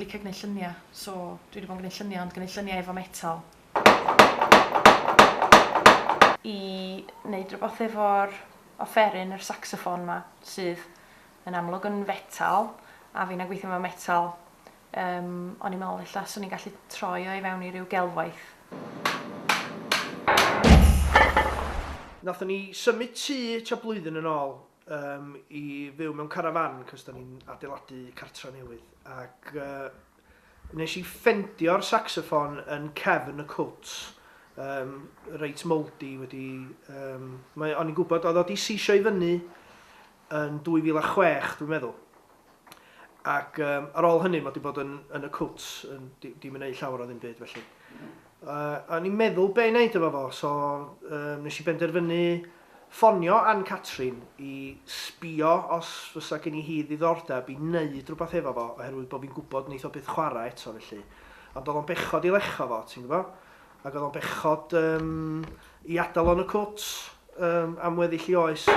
licio gwneud lluniau, so dwi wedi bod yn gwneud lluniau, ond gwneud lluniau efo metal. I wneud rhywbeth efo'r offeryn, yr saxophone 'ma, sydd yn amlwg yn fetal, a fi'n gweithio efo metal, o'n i'n meddwl ella 'swn i'n gallu troi o i fewn i ryw gelfwaith. Nathon ni symud tŷ tua blwyddyn yn ôl i fyw mewn carafan cos da ni'n adeiladu cartra newydd ac nes i ffendio'r saxophone yn cefn y cwt, reit mouldy wedi, mae, o'n i'n gwybod oedd o 'di seisio i fyny yn 2006 dwi'n meddwl. Ac ar ôl hynny mae 'di bod yn, yn y cwt, yn, di, dim yn neud llawer o ddim byd felly. O'n i'n meddwl be i wneud efo fo, so nes i benderfynu ffonio Ann Catrin i sbio os fysa gen i hi ddiddordeb i wneud rhywbeth efo fo, oherwydd bod fi'n gwybod wneith o byth chwarae eto felly. Ond oedd o'n bechod i lecho fo, ti'n gwybod? Ac oedd o'n bechod i adael o'n y cwt am weddill i oes.